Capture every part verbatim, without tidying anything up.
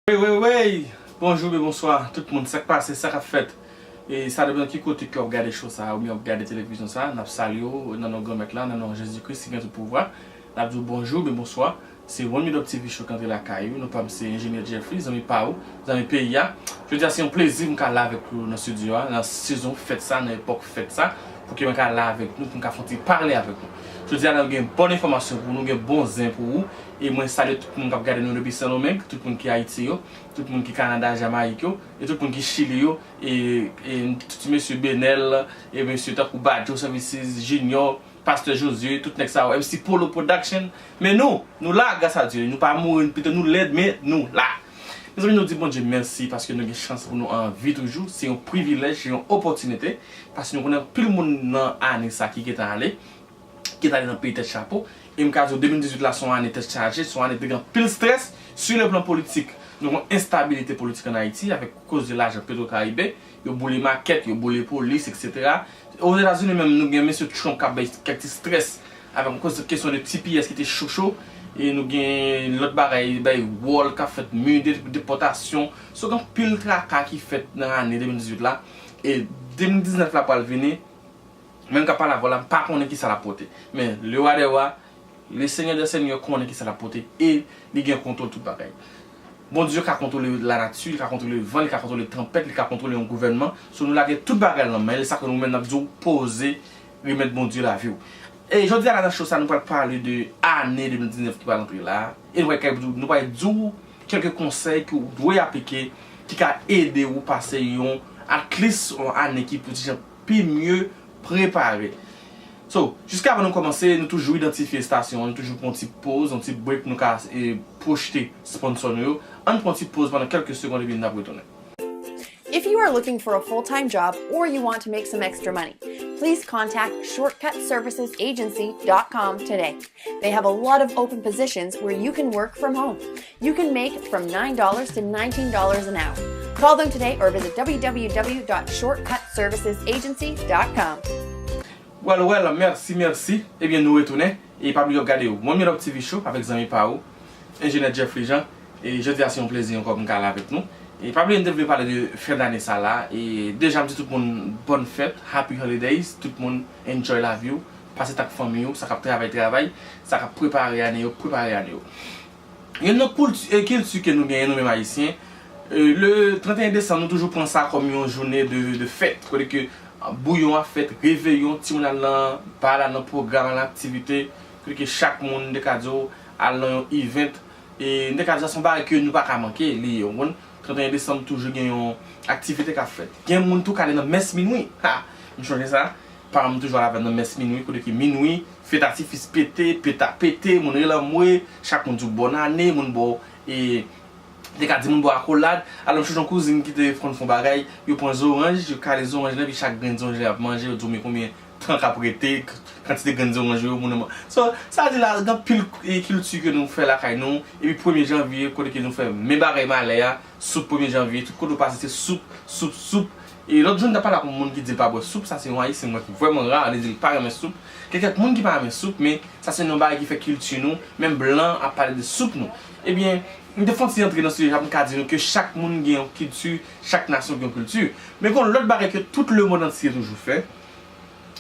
Wey, wey, wey! Bonjou, byen bonswa, tout moun, sa k pase, sa k ap fèt? E sa depann ki kote ke w ap gade show sa a, oubyen w ap gade televizyon sa a, n ap salye w nan non Granmèt la, nan non Jezi Kris ki gen tout pouvwa. N ap di w bonjou, byen bonswa. Se One Minute T V Show k antre lakay ou. Non pa m se Enjenyè Jeffrey, zanmi pa ou, zanmi peyi a. Jodi a se yon plezi m ka la avèk ou nan estidyo a, nan sezon fèt sa, nan epòk fèt sa, pou ke mwen ka la avèk nou, pou m ka fè yon ti pale avèk nou. Jodi a, nou gen bon enfòmasyon pou nou, gen bon zen pou ou. E mwen salye tout moun k ap gade nou depi Sendomeng, tout moun ki Ayiti yo, tout moun ki Kanada, Jamayik yo, e tout moun ki Chili yo, e, e tout ti mesye Benel, e mesye tankou Badjo Services, Junior, Pastè Josué, tout nèg sa yo, M C Polo Production. Men nou, nou la, gras a Dye. Nou pa mouri, petèt nou lèd, men nou la. Mezanmi, nou di Bondye mèsi paske nou gen chans pou nou an vi toujou. Se yon privilèj, se yon opòtinite. Paske nou konnen anpil moun nan ane sa ki gentan ale, ki gentan ale nan peyi tèt chapo. E m ka di w, de mil dizuit la, se yon ane tèt chaje, se yon ane ki te gen anpil strès, sou le plan politik. Nou gen yon enstabilite politik ann Ayiti, avèk koz de lajan Petro Caribe. Yo boule makèt, yo boule polis, et cetera. Ozetazini menm, nou gen mesye Trump k ap bay kèk ti strès avèk akoz kesyon de T P S ki te cho cho. E nou gen lòt bagay, bay wòl k ap fèt, mi de depòtasyon. So, gen anpil traka ki fèt nan ane de mil dizuit la. E de mil diznèf la pral vini, menm k ap pale avè w la, m pa konnen kisa l ap pote. Men, le wa dè wa, le Senyè dè senyè konnen kisa l ap pote e li gen kontwòl tout bagay. Bondye ka kontwole lanati, li ka kontwole van, li ka kontwole tanpèt, li ka kontwole yon gouvènman. So, nou lage tout bagay nan men l, sa ke nou menm n ap di w poze, remèt Bondye lavi w. E jodi a la nan show sa, nou pral pale de ane de mil diznèf ki pral antre la. E nou pral, nou pral di w kèlke konsèy ke w dwe aplike ki ka ede w pase yon, at least, yon ane ki pou ti jan pi mye prepare. So, jiskavan nou kòmanse, nou toujou idantifye estasyon an, nou toujou pran yon ti poz, yon ti break, nou ka, e, pwochte sponsò nou yo. Ann pran yon ti poz pandan kèlke segonn epi n ap retounen. If you are looking for a full time job or you want to make some extra money, please contact shortcut services agency dot com today. They have a lot of open positions where you can work from home. You can make from nine dollars to nineteen dollars an hour. Call them today or visit w w w dot shortcut services agency dot com. Well, well, mèsi, mèsi. Ebyen, nou retounen. E pa bliye w ap gade One Minute T V Show avèk zanmi pa ou, Enjenyè Jeffrey Jean. E jodi a se yon plezi ankò pou m ka la avèk nou. E pa bliye, m te vle pale de fen dane sa la. E deja, m di tout moun bòn fèt, Happy Holidays. Tout moun enjoy lavi w. Pase t ak fanmi w, sa k ap travay, travay. Sa k ap prepare ane yo, prepare ane yo. Youn nan kilti, e, kilti ke nou genyen, nou menm Ayisyen, e, le trannteyen desanm, nou toujou pran sa kòm yon jounen de, de fèt. Kote ke, a, bouyon ap fèt, reveyon, timoun al nan bal, al nan pwogram, al nan aktivite. Kote ke chak moun, m te ka di w, al nan yon event. E m te ka di w, se yon bagay ke nou pa ka manke li, w konprann? Trannteyen desanm, toujou gen yon aktivite k ap fèt. Gen moun tou k ale nan mès minwi. Ha! M chonje sa. Paran m toujou al avè m nan mès minwi, kote ke minwi, fè datifis pete, peta pete, moun rele anmwe, chak moun di w bòn ane, moun ba w, e, te ka di moun ba w akolad. Alò, m chonje yon kouzin ki te konn fè yon bagay, yo pran zoranj, yo kale zoranj lan, epi chak grenn zoranj la y ap manje, yo di w men konbyen tan k ap rete, k-, kantite grenn zoranj yo, moun nan man-, so, sa vle di la, gen anpil, e, kilti ke nou fè lakay nou, epi premye janvye, kote ke nou fè men bagay malè a, soup premye janvye, tout kote w pase se soup, soup, soup. E lòt jou m t ap pale ak yon moun ki di l pa bwè soup, sa se yon Ayisyen m wè ki vrèman ra, li di l pa renmen soup. Gen kèk moun ki pa renmen soup, men sa se yon bagay ki fè kilti nou, menm blan ap pale de soup nou. Ebyen, m te fè yon ti antre nan sijè sa pou m ka di nou ke chak moun gen yon kilti, chak nasyon gen yon kilti. Men gen yon lòt bagay ke tout lemonn antye toujou fè,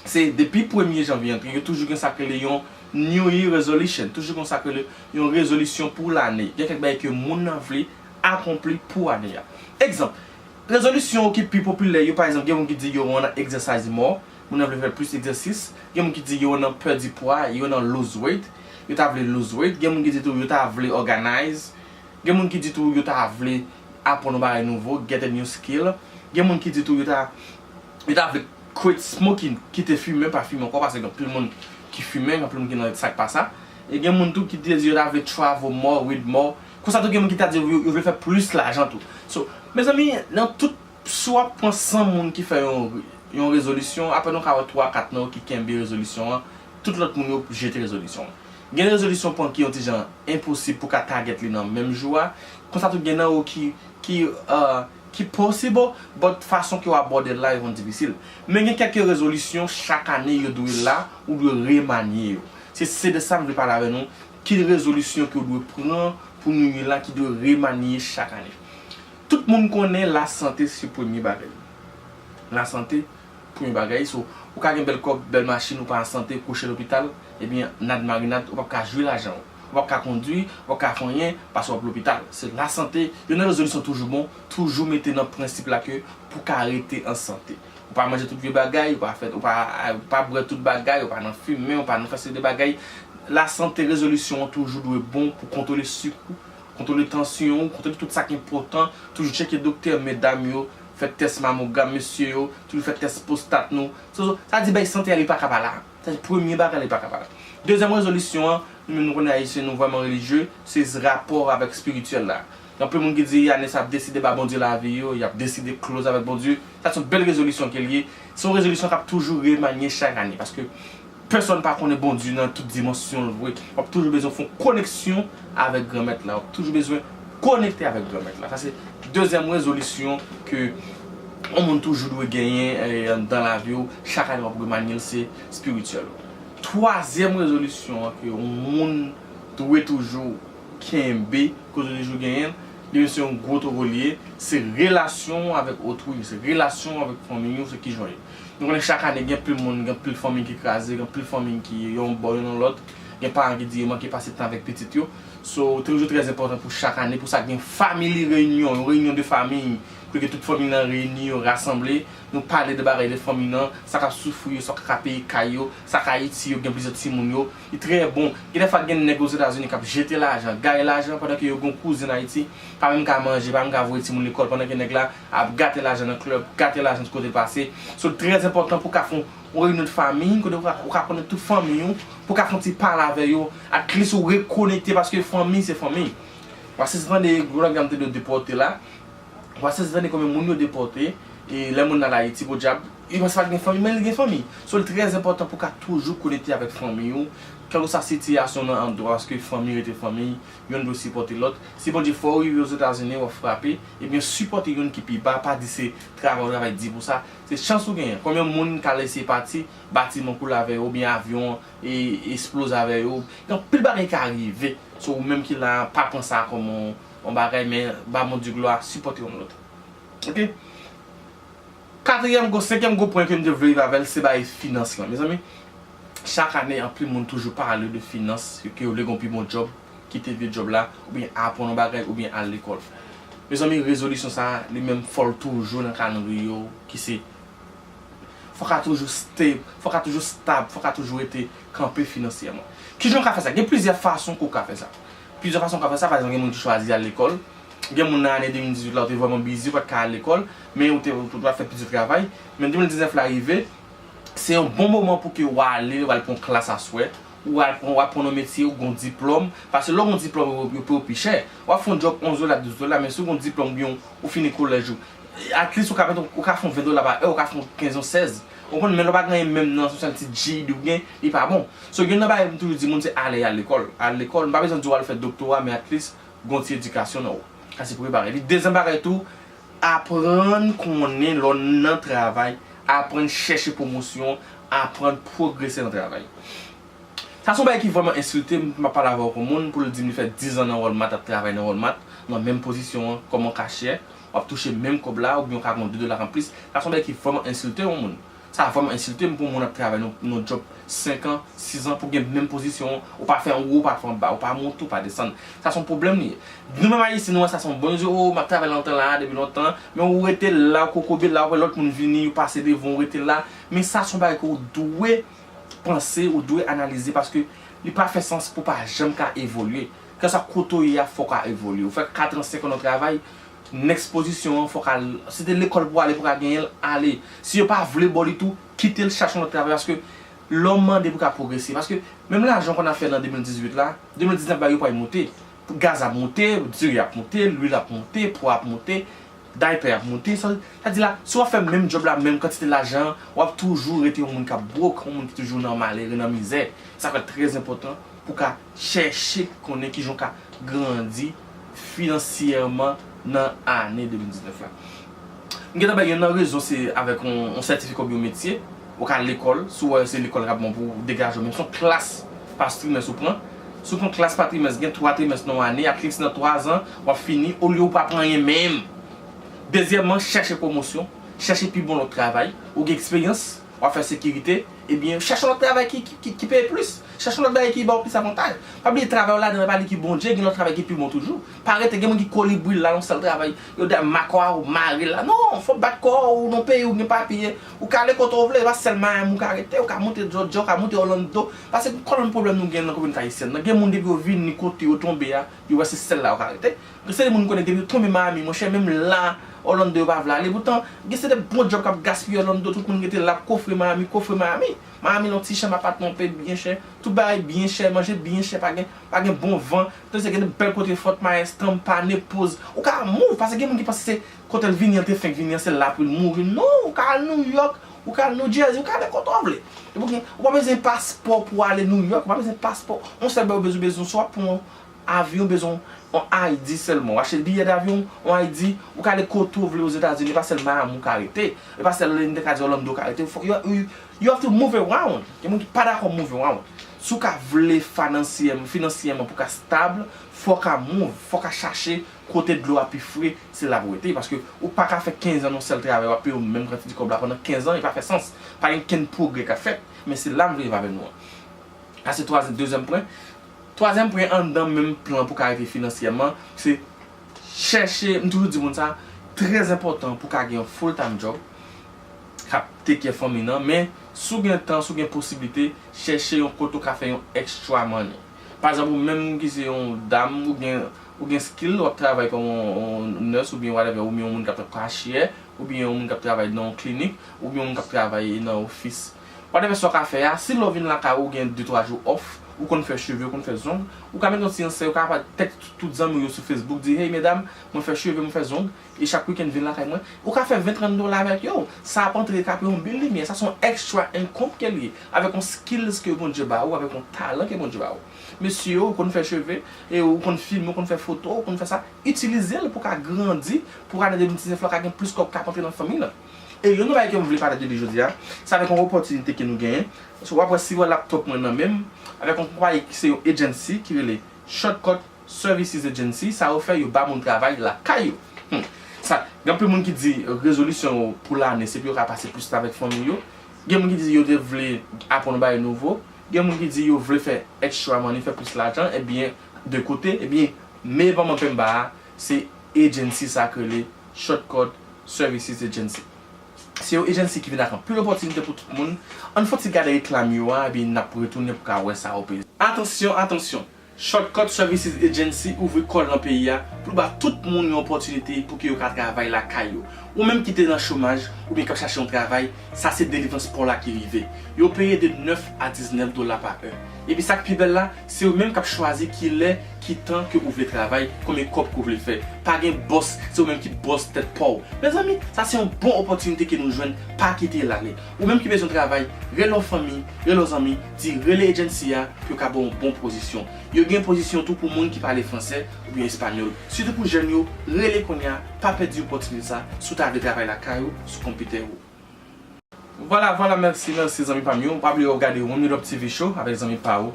se depi premye janvye antre, yo toujou gen sa k rele yon New Year Resolution. Toujou gen sa k rele yon rezolisyon pou lane. Gen kèk bagay ke moun nan vle akonpli pou ane a. Egzanp, rezolisyon ki pi popilè yo, pa egzanp, gen moun ki di yo renmen egzèsayz mò, moun nan vle fè plis egzèsis. Gen moun ki di yo renmen pèdi pwa, yo renmen lose weight, yo ta vle lose weight. Gen moun ki di tou yo ta vle organize. Gen moun ki di tou yo ta vle aprann yon bagay nouvo, get a new skill. Gen moun ki di tou yo ta, yo ta vle quit smoking, kite fimen, pa fimen ankò, paske gen anpil moun ki fimen, gen anpil moun ki nan sa k pa sa. E gen moun tou ki te di yo ta vle travel more, read more. Konsa tou gen moun ki ta di yo, yo vle fè plis lajan tou. So, mezanmi, nan tout, si w ap pran san moun ki fè yon, yon rezolisyon, apèn ou ka wè twa, kat nan yo ki kenbe rezolisyon an, tout lòt moun yo jete rezolisyon an. Gen rezolisyon w pran ki yon ti jan enposib pou w ka target li nan menm jou a. Konsa tou gen nan yo ki, ki, uh, ki possible, but fason ke w abòde l la, li konn difisil. Men gen kèk rezolisyon, chak ane, yo dwe la, ou dwe remanye yo. Se, se de sa m vle pale avè nou, ki rezolisyon ke w dwe pran pou nou ye la ki dwe remanye chak ane. Tout moun konnen lasante se premye bagay. Lasante, premye bagay. So, ou ka gen bèl kòb, bèl machin, ou pa an sante, kouche lopital, ebyen, nad marinad, ou p ap ka jwi lajan w. Ou p ap ka kondwi, ou p ap ka fè anyen, paske w ap lopital. Se lasante, youn nan rezolisyon toujou bon, toujou mete nan prensip la ke pou ka rete an sante. Ou pa manje tout vye bagay, ou pa fè, ou pa, ou pa bwè tout bagay, ou pa nan fimen, ou pa nan fè seri de bagay. Lasante, rezolisyon an toujou dwe bon pou kontwole sik ou, kontwole tansyon ou, kontwole tout sa ki enpòtan. Toujou tcheke doktè, medam yo, fè tès mamogram, mesye yo, toujou fè tès pwostat nou. So, so, sa di bay sante a li pa ka pa la. Sa di premye bagay li pa ka pa la. Dezyèm rezolisyon an, nou menm nou konnen Ayisyen nou vrèman relijye, se rapò avèk espirityèl la. Gen anpil moun ki di ane sa ap deside ba Bondye lavi yo, y ap deside close avèk Bondye. Sa se yon bèl rezolisyon ke l ye. Se yon rezolisyon k ap toujou remanye chak ane, paske pèsonn pa konnen Bondye nan tout dimansyon l vre. W ap toujou bezwen fè yon koneksyon avèk Granmèt la. W ap toujou bezwen konekte avèk Granmèt la. Sa se dezyèm rezolisyon ke yon moun toujou dwe genyen, eh, anndan lavi w. Chak ane w ap remanye l, se espirityèl. Twazyèm rezolisyon an ke yon moun dwe toujou kenbe, ke w toujou genyen l, li menm se yon gwo towo li ye, se relasyon w avèk otrui, se relasyon w avèk fanmi w, se kijan w ye. Nou konnen chak ane gen pil moun, gen pil fanmi ki kraze, gen pil fanmi ki yon bò, youn nan lòt, gen paran ki di yo manke pase tan avèk pitit yo. So, toujou trè enpòtan pou chak ane, pou sa gen family reunion, yon reyinyon de fanmi, kote ke tout fanmi nan reyini, yo rasanble, nou pale de bagay de fanmi nan, sa k ap soufri yo, sa k ap peye kay yo, sa k Ayiti yo, gen plizyè timoun yo. Li trè bon. Gen dèfwa gen nèg Ozetazini k ap jete lajan, gaye lajan, pandan ke yo gen yon kouzin Ayiti, pa menm ka manje, pa menm ka voye timoun lekòl, pandan ke nèg la ap gate lajan nan klèb, gate lajan tout kote l pase. So, li trè enpòtan pou w ka fè yon, yon reyinyon de fanmi, kote ou ka, ou ka konnen tout fanmi w, pou w ka fè yon ti pale avè yo, at least ou rekonekte, paske fanmi se fanmi. W ap sezi tande gwo nèg la m te depòte la, w ap sezi tande konbyen moun yo depòte, e lè moun nan Ayiti, podyab, li panse pa t gen fanmi, men li gen fanmi. So, li trè enpòtan pou w ka toujou konekte avèk fanmi w, kèlkeswa sitiyasyon nan andwa, paske fanmi rete fanmi, yonn dwe sipòte lòt. Si Bondye fè w rive Ozetazini, w ap frape, ebyen, sipòte yonn ki pi ba, pa di se travay ou travay di pou sa. Se chans ou genyen. Konbyen moun k al eseye pati, batiman koule avè yo, oubyen avyon e, esploze avè yo. Gen anpil bagay ka rive. So, ou menm ki la, pa pran sa kòm yon, yon bagay, men ba Bondye glwa, sipòte youn lòt. Oke? Katriyèm gwo, senkyèm gwo pwen ke m te vle rive avè l, se bay finans lan. Mezanmi, chak ane, anpil moun toujou pale de finans, ke yo vle gen yon pi bon djòb, kite vye djòb la, oubyen aprann yon bagay, oubyen al lekòl. Mezanmi, rezolisyon sa a, li menm fò l toujou nan kalandriye w, ki se fò w ka toujou stable, fò w ka toujou stab, fò w ka toujou rete kanpe finansyèman. Kijan w ka fè sa? Gen plizyè fason ke w ka fè sa. Plizyè fason w ka fè sa, pa egzanp, gen moun ki chwazi al lekòl. Gen moun nan ane de mil dizuit la, ou te vrèman bizi, ou pa t ka al lekòl, men ou te, ou te, ou te fè plizyè travay. Men de mil diznèf la rive, se yon bon moman pou ke w ale, w al pran yon klas aswè, ou al pran, w al pran yon metye, ou gen yon diplòm. Paske lè w gen yon diplòm, yo, yo peye w pi chè. W ap fè yon djòb onz dola, douz dola, men si w gen yon diplòm, oubyen ou fini kolèj ou, at least ou ka mete, ou ka fè yon ven dola pa è, ou ka fè yon kenz, yon sèz. Ou konprann, men lè w pa gen anyen menm nan, se yon sèl ti G E D ou gen, li pa bon. So, youn nan bagay m toujou di moun, se ale al lekòl. Al lekòl, m pa bezwen di w al fè doktora, men at least, gen yon ti edikasyon nan ou. Sa se premye bagay. Epi dezyèm bagay tou, aprann konnen lè w nan travay, aprann chèche pwomosyon, aprann pwogrese nan travay. Sa se yon bagay ki vrèman ensilte m, m ap pale avè yon moun pou l di m li fè diz an nan Walmart, ap travay nan Walmart, nan menm pozisyon an, kòm yon kasyè, w ap touche menm kòb la, oubyen w ka gen de dola anplis. Sa se yon bagay ki vrèman ensilte yon moun. Sa vrèman ensilte m pou yon moun ap travay nan, nan yon djòb senk an, sis an, pou gen menm pozisyon an, ou pa fè anwo, ou pa fè anba, ou pa monte, ou pa desann. Sa se yon pwoblèm li ye. Nou menm Ayisyen, nou wè sa se yon bon, nou di, o, m ap travay lontan la, depi lontan, men ou rete la, ou kokobe la, ou wè lòt moun vini, yo pase devan, ou rete la. Men sa se yon bagay ke ou dwe panse, ou dwe analize, paske li pa fè sans pou w pa janm ka evolye. Kèlkeswa kote w ye a, fò w ka evolye. Ou fè kat an, senk an nan travay, next pozisyon an, fò w ka, si se te lekòl pou w ale, pou w ka genyen l, ale. Si yo pa vle ba w li tou, kite l, chache yon lòt travay, paske lè w mande pou w ka pwogrese. Paske menm lajan w konn ap fè nan de mil dizuit la, de mil diznèf bagay yo pral moute. Gaz ap moute, diri ap moute, lwil ap moute, pwa ap moute, daypè ap moute. Sa, sa di la, si w ap fè menm djòb la, menm kantite lajan, w ap toujou rete yon moun k ap bwok, yon moun ki toujou nan malere, nan mizè. Sa fè trè enpòtan pou w ka chèche konnen kijan w ka grandi finansyèman nan ane de mil diznèf la. M gentan bay youn nan rezon, se avèk yon, yon sètifika oubyen yon metye, ou ka al lekòl, si w wè se lekòl k ap bon pou w degaje w, menm si yon klas pa trimès ou pran, Si w fè yon klas pa trimès, gen twa trimès nan yon ane, at least nan twa zan, w ap fini, olye w pa pran anyen menm. Dezyèmman, chèche pwomosyon, chèche pi bon lòt travay, ou gen eksperyans, w ap fè sekirite, ebyen, chèche yon lòt travay ki, ki, ki, ki peye plis. Chèche yon lòt bagay ki ba w plis avantaj. Pa bliye travay w ladan, pa li ki Bondye, gen lòt travay ki pi bon toujou. Pa rete, gen moun ki kolibri la nan sèl travay. Yo dè makwa ou mare la. Non, fò w bat kò w nan peyi w gen papye. Ou ka ale kote w vle, e pa sèl Miami ou ka rete, ou ka monte Georgia, ou ka monte Orlando. Paske kòman pwoblèm nou gen nan kominote ayisyèn nan. Gen moun depi yo vini kote yo tonbe a, yo wè se sèl la yo ka rete. Gen se de moun m konnen depi yo tonbe Miami, monchè, menm la, Orlando yo pa vle ale. Poutan, gen se de bon djòb k ap gaspiye Orlando, tout moun rete la ap kofre Miami, kofre Miami. Miami nan ti chanm apatman peye byen chè, tout bagay byen chè, manje byen chè, pa gen, pa gen bon van. Tandis gen de bèl kote Fort Myers, Tampa, Naples. Ou ka move, paske gen moun ki panse se kote l vini an te fenk vini an, se la pou l mouri. Non, ou ka al New York, ou ka al New Jersey, ou ka ale kote w vle. Epi ou gen, ou pa bezwen paspò pou ale New York, ou pa bezwen paspò. Yon sèl bagay ou bezwen, bezwen swa pran yon avyon, bezwen yon I D sèlman. Ou achte biyè davyon, yon I D, ou ka ale kote w vle Ozetazini, e pa sèl Miami ou ka rete, e pa sèl, m te ka di Orlando ou ka rete. Fò, you, you, you have to move around. Gen moun ki pa dakò move around. Si w ka vle finansyèm-, finansyèman pou w ka stab, fò w ka move, fò w ka chache kote dlo a pi fre, se la pou w rete. Paske ou pa ka fè kenz an nan yon sèl travay, w ap peye w menm kantite kòb la pandan kenz an, e pa fè sans. Pa gen kenn pwogrè k ap fèt. Men se la m vle rive avè nou an. Sa se twazyèm, dezyèm pwen. Twazyèm pwen anndan menm plan pou w ka rete finansyèman, se chèche, m toujou di moun sa, trè enpòtan pou w ka gen yon full time job k ap take care fanmi nan, men si w gen tan, si w gen posiblite, chèche yon kote w ka fè yon extra money. Pa egzanp, ou menm ki se yon dam, ou gen, ou gen skill, w ap travay kòm yon, yon nurse oubyen whatever, oubyen yon moun k ap fè kasyè, oubyen yon moun k ap travay nan yon klinik, oubyen yon moun k ap travay nan ofis. Whatever sa w ka fè a, si lè w vin lakay ou, ou gen de twa jou off, ou konn fè cheve, ou konn fè zong, ou ka mete yon ti ansèy, ou ka pa tèks tout zanmi w yo sou Facebook, di, hey medam, mwen fè cheve, mwen fè zong, e chak wikenn vin lakay mwen. Ou ka fè ven, trant dola avèk yo. Sa ap antre, ka peye yon bil limyè. Sa se yon extra income ke l ye. Avèk yon skills ke Bondye ba ou, avèk yon talan ke Bondye ba ou. Mesye yo, ou konn fè cheve, e ou konn filme, ou konn fè foto, ou konn fè sa. Itilize l pou w ka grandi, pou w ka nan de mil diznèf la, w ka gen plis kòb k ap antre nan fanmi w lan. E youn nan bagay ke m vle pale de li jodi a, se avèk yon opòtinite ke nou genyen. So, w ap wè si w wè laptop mwen nan men m, avèk yon konpayi ki se yon agency ki rele Shortcut Services Agency, sa yo fè, yo ba moun travay lakay yo. Hmm. Sa, gen anpil moun ki di rezolisyon yo pou lane, se pou yo ka pase plis tan avèk fanmi yo. Gen moun ki di yo te vle aprann yon bagay nouvo. Gen moun ki di yo vle fè extra money, fè plis lajan. Ebyen, de kote, ebyen, meyè pèman pemba a, se agency sa k rele Shortcut Services Agency. Se yon agency ki vin ak anpil opòtinite pou tout moun. Ann fon ti gade reklam yo a, epi n ap retounen pou ka wè sa yo pe. Atansyon, atansyon! Shortcut Services Agency ouvri kò l nan peyi a pou l ba tout moun yon opòtinite pou ke yo ka travay lakay yo. Ou menm ki te nan chomaj oubyen k ap chache yon travay, sa se delivrans pa w la ki rive. Yo peye de nèf a diznèf dola pa è. Epi sa k pi bèl la, se ou menm k ap chwazi kilè, ki tan ke ou vle travay, konbyen kòb ke ou vle fè. Pa gen bòs, se ou menm ki bòs tèt pa w. Mezanmi, sa se yon bon opòtinite ke nou jwenn, pa kite l ale. Ou menm ki bezwen travay, rele yon fanmi, rele yon zanmi, di rele agency a pou yo ka ba w yon bon pozisyon. Yo gen pozisyon tou pou moun ki pale fransè oubyen espanyòl. Sitou pou jèn yo, rele kounye a, pa pèdi opòtinite sa, si w ta vle travay lakay ou, sou konpitè ou. Vwala, vwala, mèsi, mèsi, zanmi pa m yo. Pa bliye w gade One Minute Up T V Show avèk zanmi pa ou,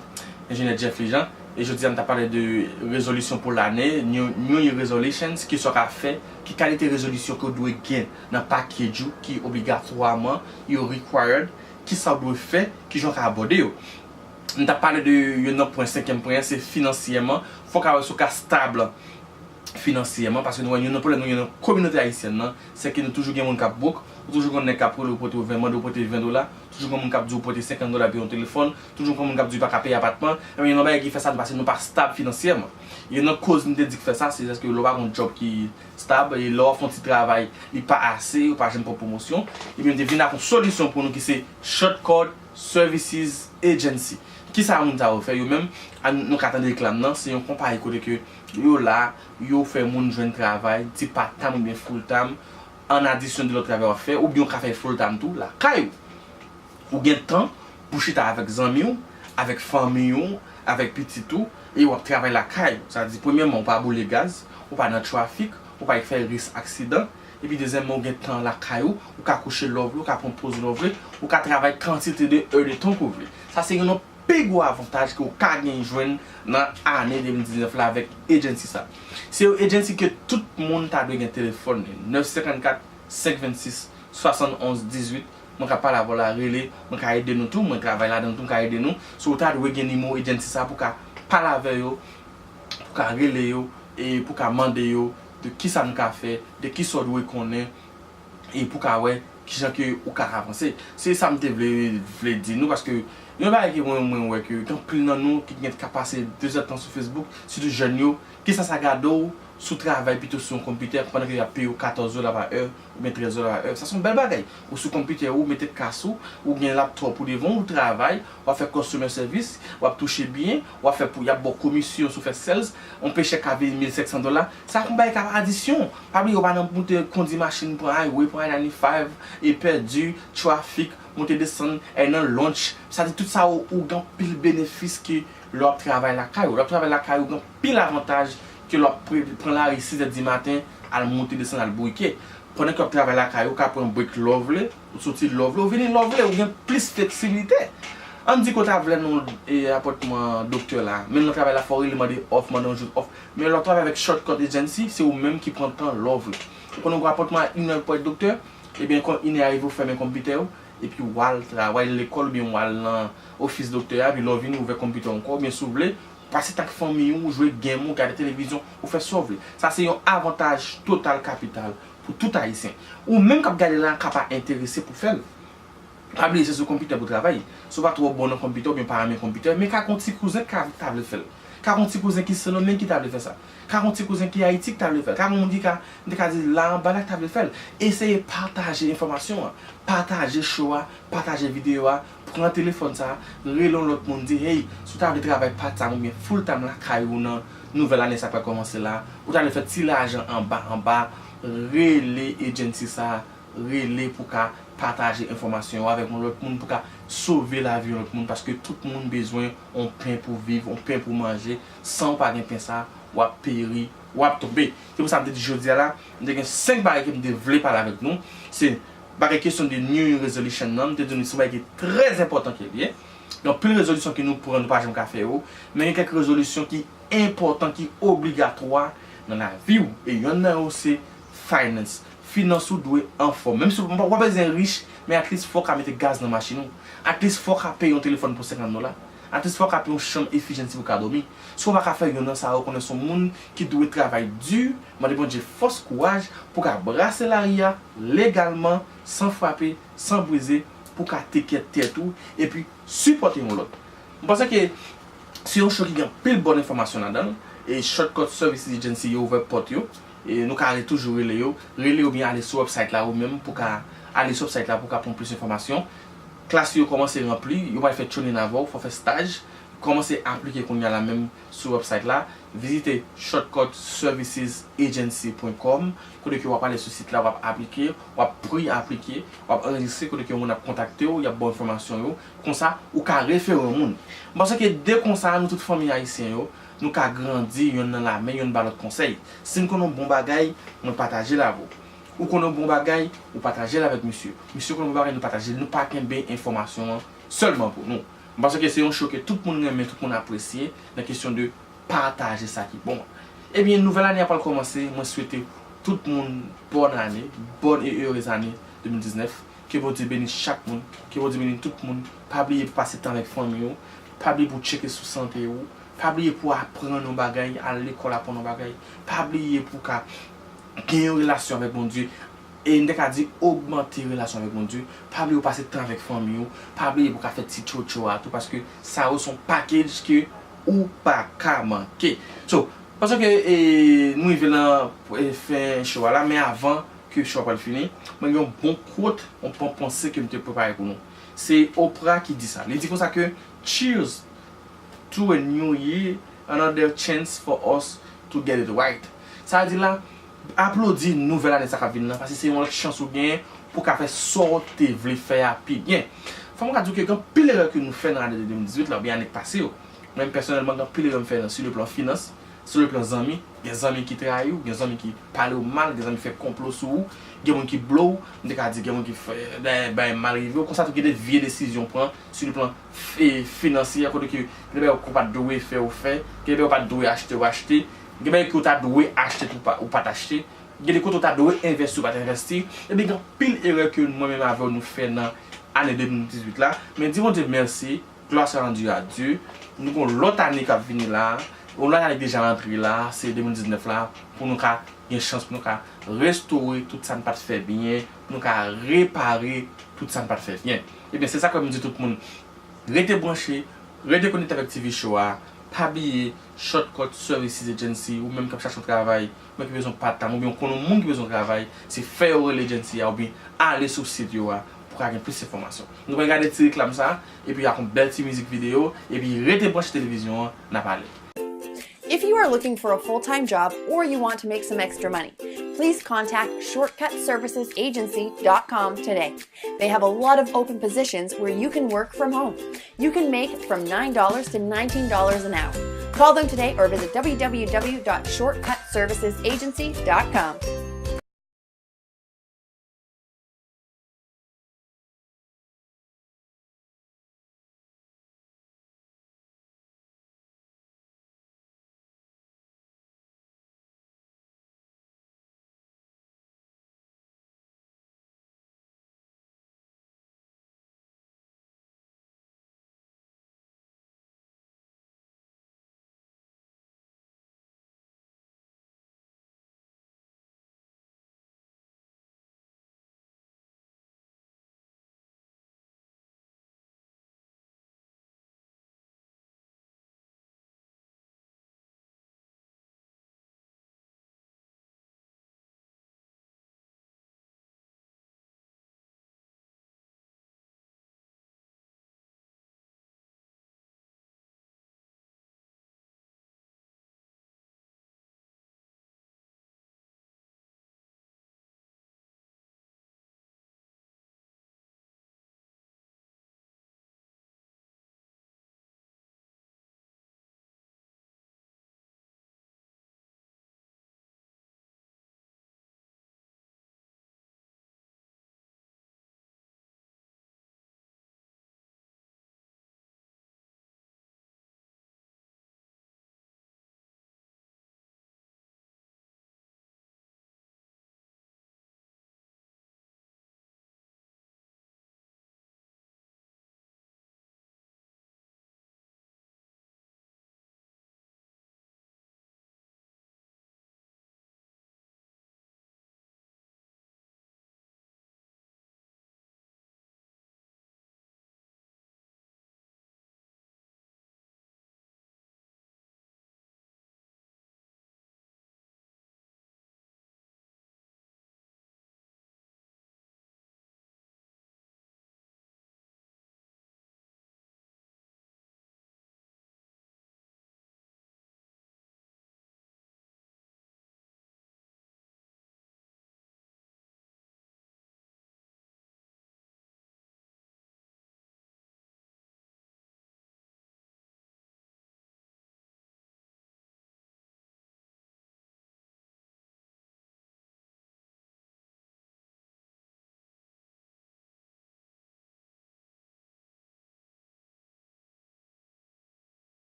Enjenyè Jeffrey Jean. E jodi a, n t ap pale de rezolisyon pou lane, New, New Year Resolutions, ki sa w ka fè, ki kalite rezolisyon ke w dwe gen nan package ou, ki obligatwaman, yo required, ki sa w dwe fè, ki jan w ka abòde yo. N t ap pale de youn nan pwen, senkyèm pwen an, se finansyèman. Fò w ka wè si w ka stab finansyèman, paske nou wè youn nan pwoblèm nou gen nan kominote ayisyèn nan, se ke nou toujou gen moun k ap bwok, ou toujou gen nèg k ap rele w pote w ven, mande w pote ven dola, toujou gen moun k ap di w pote senkant dola peye yon telefòn, toujou gen moun k ap di w pa ka peye apatman. Ebyen, youn nan bagay ki fè sa, nou, paske nou pa stab finansyèman. Youn nan koz m te di k fè sa, se paske lè w pa gen yon djòb ki stab, e lè w ap fè yon ti travay, li pa ase, ou pa janm pran pwomosyon, ebyen, m te vin ak yon solisyon pou nou ki se Shortcut Services Agency. Kisa moun sa yo fè? Yo menm, a, nou ka tande reklam nan, se yon konpayi kote ke yo la, yo fè moun jwenn travay, ti part time oubyen full time, an adisyon de lòt travay w ap fè, oubyen w ka fè full time tou, lakay ou. Ou gen tan pou chita avèk zanmi w, avèk fanmi w, avèk pitit ou, e w ap travay lakay ou. Sa di, premyèman, ou pa boule gaz, ou pa nan trafik, ou pa fè risk aksidan, epi dezyèmman, ou gen tan lakay ou, ou ka kouche lè w vle, ou ka pran poz lè w vle, ou ka travay kantite de è de tan ke w vle. Sa se youn nan pi gwo avantaj ke w ka gen jwenn nan ane de mil diznèf la avèk agency sa. Se yon agency ke tout moun ta dwe gen telefòn li. Nèf senkannkat, senk vennsis, swasannonz, dizuit. Mwen ka pale avè w la, rele, mwen ka ede nou tou, mwen travay ladan tou, mwen ka ede nou. So, ou ta dwe gen nimewo agency sa pou ka pale avè yo, pou ka rele yo, e pou ka mande yo de kisa nou ka fè, de kisa w dwe konnen, e pou ka wè kijan ke ou ka avanse. Se sa m te vle, vle di nou, paske yon bagay ke mwen, mwen wè ke gen anpil nan nou ki gen ka pase de zè tan sou Facebook, sitou jèn yo, kisa sa gade w sou travay pito sou yon konpitè, pandan ke y ap peye w katòz dola pa è, oubyen trèz dola pa è. Sa se yon bèl bagay. Ou sou konpitè ou, mete kas ou, ou gen laptop ou devan w, ou travay, w ap fè customer service, w ap touche byen, w ap fè pou, y ap ba w komisyon si w fè sales, yon pechèk ka vini mil senk san dola. Sa se yon bagay k ap adisyon. Pa bliye, ou pa nan moute kondi machin, pran highway, pran I ninety-five, e pèdi, trafik, monte desann, e nan lunch. Sa di tout sa ou, ou gen anpil benefis ke lè w ap travay lakay ou. Lè w ap travay lakay ou, gen anpil avantaj ke lè w ap pre-, pran lari sis è di maten, al monte desann, al bourike. Pandan ke w ap travay lakay ou, ou ka pran break lè w vle, ou soti lè w vle, ou vini lè w vle, ou gen plis fleksibilite. Ann di ke w ta vle nan, e, apòtman doktè la, menm nan travay la, fò w rele mande off, mande yon jou off. Men lè w travay avèk Shortcut Agency, se ou menm ki pran tan lè w vle. Ou konn ou gen apòtman a inè pou w wè doktè, ebyen, kon inè a rive, ou fèmen konpitè ou, epi w al travay lekòl oubyen w al nan ofis doktè a, epi lè w vini, ou ouvè konpitè w ankò, oubyen si w vle, pase tan ak fanmi ou, jwe game ou, gade televizyon, ou fè sa w vle. Sa se yon avantaj total kapital pou tout Ayisyen. Ou menm k ap gade la, ka pa enterese pou fè l. Pa bliye, se sou konpitè pou travay. Si w pa twò bon nan konpitè oubyen w pa renmen konpitè, men ka gen yon ti kouzen k ka, ta vle fè l. Ka gen yon ti kouzen ki senomen ki ta vle fè sa. Ka gen yon ti kouzen ki Ayiti ki ta vle fè l. Ka gen yon moun ki ka, m te ka di la anba la ki ta vle fè l. Eseye pataje enfòmasyon an. Pataje show a, pataje videyo a, pran telefòn sa, rele yon lòt moun, di, hey, si w ta vle travay part-time oubyen full-time lakay ou nan nouvèl ane sa k pral kòmanse la, ou ta vle fè ti lajan anba, anba, rele agency sa, rele pou ka pataje enfòmasyon yo avèk yon lòt moun, pou ka sove lavi yon lòt moun, paske tout moun bezwen yon pen pou viv, yon pen pou manje. San w pa gen pen sa, w ap peri, w ap tonbe. Se pou sa m te di jodi a la, m te gen senk bagay ke m te vle pale avèk nou. Se bagay kesyon de New Year Resolution nan, m te di nou se yon bagay ki trè enpòtan ke l ye. Gen anpil rezolisyon ke nou pran, nou pa janm ka fè yo, men gen kèk rezolisyon ki enpòtan, ki obligatwa nan lavi w. E yonn nan yo se finance. Finans ou dwe anfòm. Menm si w pa, w pa bezwen rich, men at least fò w ka mete gaz nan machin ou. At least fò w ka peye yon telefòn pou senkant dola. At least fò w ka peye yon chanm efijenti pou w ka dòmi. Si w pa ka fè yonn nan sa yo, konnen se yon moun ki dwe travay di, mande Bondye fòs, kouraj pou w ka brase lari a legalman, san frape, san brize, pou w ka take care tèt ou, epi sipòte yon lòt. M panse ke se yon show ki gen anpil bòn enfòmasyon ladan l, e Shortcut Services Agency yo ouvè pòt yo, e nou ka re-, toujou rele yo, rele yo oubyen ale sou website la ou menm pou w ka ale sou website la pou w ka pran plis enfòmasyon. Klas yo kòmanse ranpli, yo pral fè training avè w, fò w fè staj, kòmanse aplike kounye a la menm sou website la, vizite shortcut services agency point com, kote ke w ap ale sou sit la, w ap aplike, w ap pre-aplike, w ap anrejistre, kote ke moun ap kontakte w, y ap ba w enfòmasyon yo. Konsa, ou ka refere yon moun. M panse ke de konsa, nou tout fanmi ayisyen yo, nou ka grandi yonn nan lamen, yonn ba lòt konsèy. Si m konn yon bon bagay, mwen pataje l avè w. Ou konn yon bon bagay, ou pataje l avèk misye. Misye konn yon bon bagay, nou pataje l. Nou pa kenbe enfòmasyon an sèlman pou nou. M panse ke se yon show ke tout moun renmen, tout moun apresye, nan kesyon de pataje sa ki bon. Ebyen, nouvèl ane a pral kòmanse, mwen swete tout moun bòn ane, bòn e erez ane de mil diznèf. Ke Bondye beni chak moun, ke Bondye beni tout moun. Pa bliye pou pase tan avèk fanmi w, pa bliye pou tcheke sou sante w, pa bliye pou aprann yon bagay, al lekòl aprann yon bagay, pa bliye pou ka gen yon relasyon avèk Bondye. E m te ka di ogmante relasyon avèk Bondye. Pa bliye ou pase tan avèk fanmi w. Pa bliye pou ka fè ti tchotcho a tou, paske sa yo se yon package ke ou pa ka manke. So, pandan ke, e, nou rive nan, e, fen show a la, men avan ke show a pral fini, mwen gen yon bon quote, yon bon panse ke m te prepare pou nou. Se Oprah ki di sa. Li di konsa ke, cheers to a new year, another chance for us to get it right. Sa vle di la, aplodi nouvèl ane sa k ap vin nan, paske se yon lòt chans ou genyen pou w ka fè sa w te vle fè a pi byen. Fò m ka di w ke gen anpil erè ke nou fè nan ane de mil dizuit la, oubyen ane k pase yo. Mwen menm pèsonèlman, gen anpil erè m fè nan, sur le plan finance, Sou le plan zanmi, gen zanmi ki trayi w, gen zanmi ki pale w mal, gen zanmi ki fè konplo sou ou, gen moun ki blow w, m te ka di gen moun ki fè bay, bay mal rive w. Konsa tou gen de vye desizyon w pran sou le plan fi- finansyè, kote ke gen de bagay ou pa t dwe fè ou fè, gen de bagay ou pa t dwe achte ou achte, gen bagay ke ou ta dwe achte tou pa- ou pa t achte, gen de kote ou ta dwe envesti ou pa t envesti. Ebyen gen anpil erè ke mwen menm avè w nou fè nan ane de mil dizuit la. Men di Bondye mèsi, gloire soit rendue à Dieu. Nou gon lòt ane k ap vini la, yon lòt ane ki deja antre la, se de mil diznèf la, pou nou ka gen chans pou nou ka restore tout sa n pa t fè byen, pou nou ka repare tout sa n pa t fè byen. Ebyen se sa k fè m di tout moun, rete branche, rete konekte avèk T V Show a, pa bliye Shortcut Services Agency, ou menm k ap chache yon travay, men ki bezwen part-time, oubyen ou konn yon moun ki bezwen yon travay, se fè yo rele agency a, oubyen ale sou sit yo a, pou ka gen plis enfòmasyon. Nou pral gade ti reklam sa, epi ak yon bèl ti mizik videyo, epi rete branche televizyon an, n a pale. If you are looking for a full time job or you want to make some extra money, please contact shortcut services agency dot com today. They have a lot of open positions where you can work from home. You can make from nine dollars to nineteen dollars an hour. Call them today or visit w w w dot shortcut services agency dot com.